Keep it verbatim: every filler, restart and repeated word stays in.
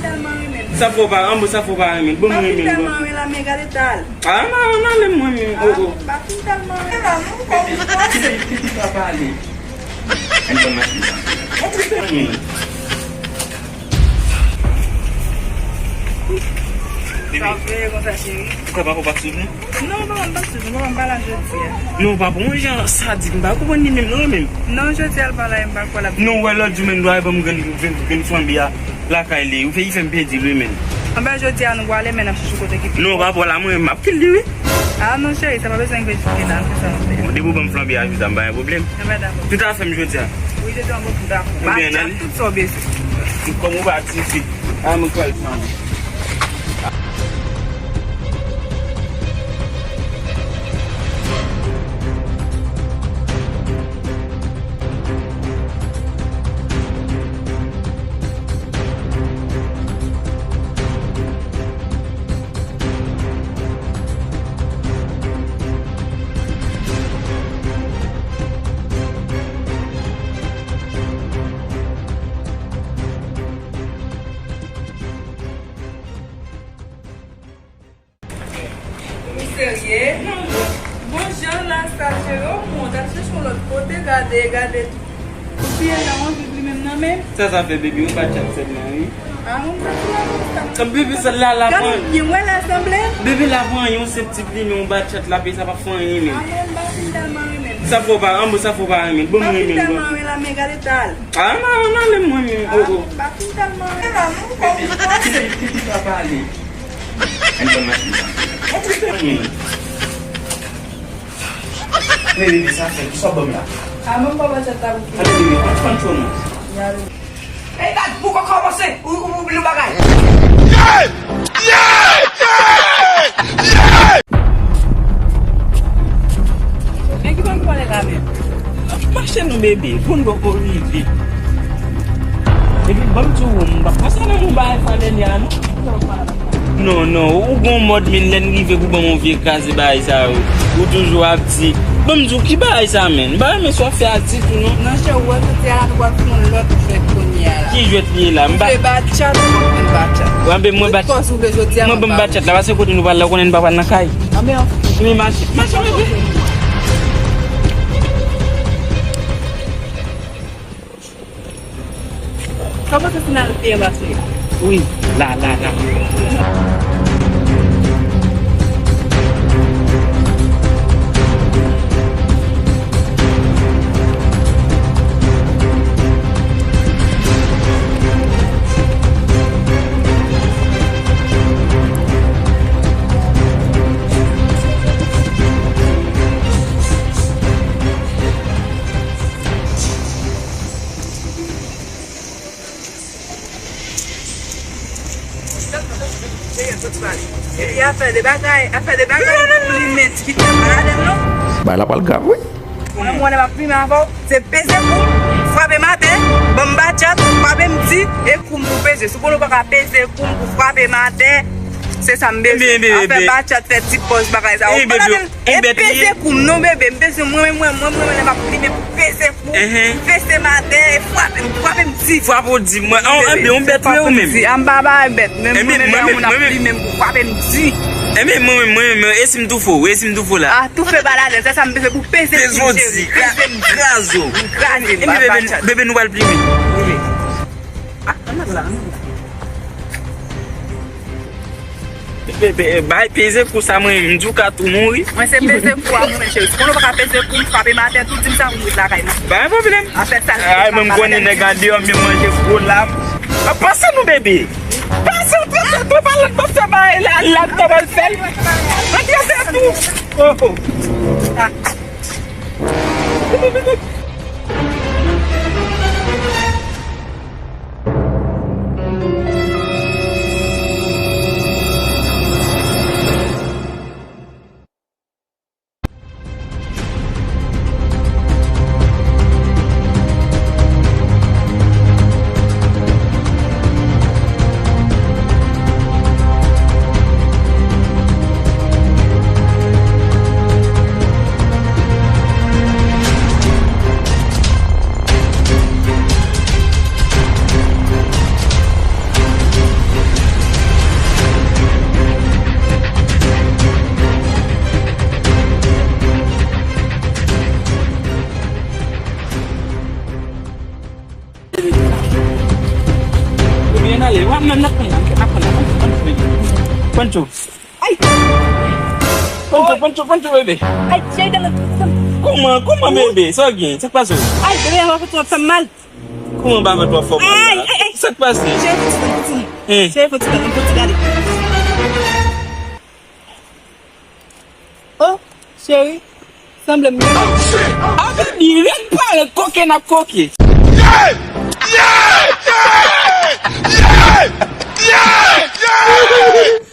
Tèlman renmen. Sa fò pa, an bon, sa fò pa renmen. Bon, mwen renmen. Tèlman renmen la, men gade tal. Ah, non, non, non, lè mwen menm. Oh, oh. M pa fin tèlman renmen la, non, kòm ou panse. Ki, ki, ki pa pale. Ann fè mache sa. Sa fè konsa, cheri. Ou kwè papa w pa t swiv nou? Non, papa m pa t swiv nou, papa m pa la jodi a. Non, papa, yon jan sadik, m pa konprann li menm, non, menm. Non, jodi a l pa la, m pa kwè l ap. Non, wè lòt jou menm, dwa ban m grenn, grenn, grenn flanbe a lakay li. Ou fè, li fè m pèdi l, wi, menm. Anben, jodi a nou prale, men n ap chèche kote ki pi. Non, papa w la, mwen, m ap kite li, wi. Ah, non, cheri, sa pa bezwen vin jodi la, nou fè sa nou vle. Bon, depi w ban m flanbe a, jodi a, m pa gen pwoblèm. Anben, dakò. Tout afè m jodi a. Wi, jodi a, mwen tout dakò. Ou byen, Matyas, tout sa w bezwen. Kòm ou pa ti fi. Ah, mwen kwè l flanbe. Ou serye? Bon jan la sa, cheri, o mwen t ap chèche yon lòt kote, gade, gade. Ou siye nan yon viv li menm nan men. Sa sa fè, baby, yon batchat sèlman, wi. Ah, mwen pa sou la konsa. Baby, sa la, la pran. Gade byen, wè la sanble. Baby, la pran yon senp ti plimen, yon batchat la, peyi sa pa fè anyen menm. Ah, mwen pa fin tèlman renmen. Sa fò pa, an bon, sa fò pa renmen. Bon, mwen renmen. Pa fin tèlman renmen la, men gade tal. Ah, non, non, lè mwen menm. Oh, oh. Ah, mwen pa fin tèlman renmen la, non, kòm ou panse. Ki, ki, ki pa pale. Ann fè mache sa. Men bebe, sa fè, kisa w ban m la? A, men m pa pa tèt la pou fini. Ann bebe, ann fè n cho non. Ey, gad, pou kò kòmanse, ou, ou, ou bliye bagay. Men ki ban m pale la menm? Mache non, bebe, pou n poko rive. Epi, ban m di w, m pa panse nan yon bagay sa dènye a, non. Non, non, ou gon mòd, men lè n rive pou ban m yon vye kraze bagay sa yo. Ou toujou ap di, ban m di w ki bagay sa, menn? M pa renmen sa w ap fè a ditou, non. Non, chè, ou wè, kote a la, nou pral fè yon lòt jwèt kounye a la. Ki jwèt li ye la? M pa. Ou vle batchat, ou pral batchat. Wè, anben mwen bat-, mwen ban m batchat la, paske kote nou pral la, ou konnen n pa pral nan kay. Anben, anfen. Men mache, mache, bebe. Sa w panse si n al byen pase? Wi, la, la, la. Epi afè de bagay, afè de bagay, plimen ti kite m pa ladan l non. Bagay la pral grav, wi. Mwen, mwen, m ap plimen avè w, se peze kou m, frape m atè, ban m batchat, frape m di, e kou m pou peze. Si w konnen w pa ka peze kou m pou frape m atè, se sa m bezwen. Afè batchat, fè ti pòz bagay sa yo. E peze kou m non, bebe. M peze, mwen, mwen, mwen, mwen, mwen, lè m ap plimen pou peze kou m, peze m atè, e frape m, frape m di. Frape w di, mwen, an, anben, yon bèt ou ye ou menm? An, m pa bay bèt, men mwen, mwen, mwen, mwen, mwen, mwen, mwen, mwen, mwen, mwen, mwen, mwen, mwen, mwen, mwen, mwen, mwen, e si m toufe w, e si m toufe w la? A, toufe pa ladan, se sa m bezwen pou peze kou m, cheri. Peze m, kraze w. Kraze m, bebe, nou pral plimen. Wi. A, ann al la, ann al la. Bebe, bay peze kou sa mwen, m di w ka tou mouri. Mwen se peze kou a mwen, cheri. Si konnen w pa ka peze kou m, frape m atè tou, di m sa pou m ret lakay mwen. Pa gen pwoblèm. Afè sa. Ay, mwen m konnen nèg andeyò m vin manje gwo lam. Pase nou, bebe. Pase, pase, pase, pa, pa fè bagay la, la, ta pral fè l. Antre tèt ou. Oh, oh. Ah. Ebyen, ale, w ap nan, nan pran la, nan pran la, nan pran la. Pancho. Ay! Pancho, Pancho, Pancho, bebe. Ay, cheri, tande. Kòman, kòman, bebe? Sa w gen? Sa k pase w? Ay, bebe, w ap fè w fè m mal. Kòman w ap fè m mal? Ay, ay, ay. Sa k pase? Cheri, fè ti tan, fè ti tan. Cheri, fè ti tan, fè ti gade. Oh, cheri, sanble m gen. A, baby, ret pale, koke n ap koke. Yeah! Yeah! Yeah! Yeah! Yeah! Yeah!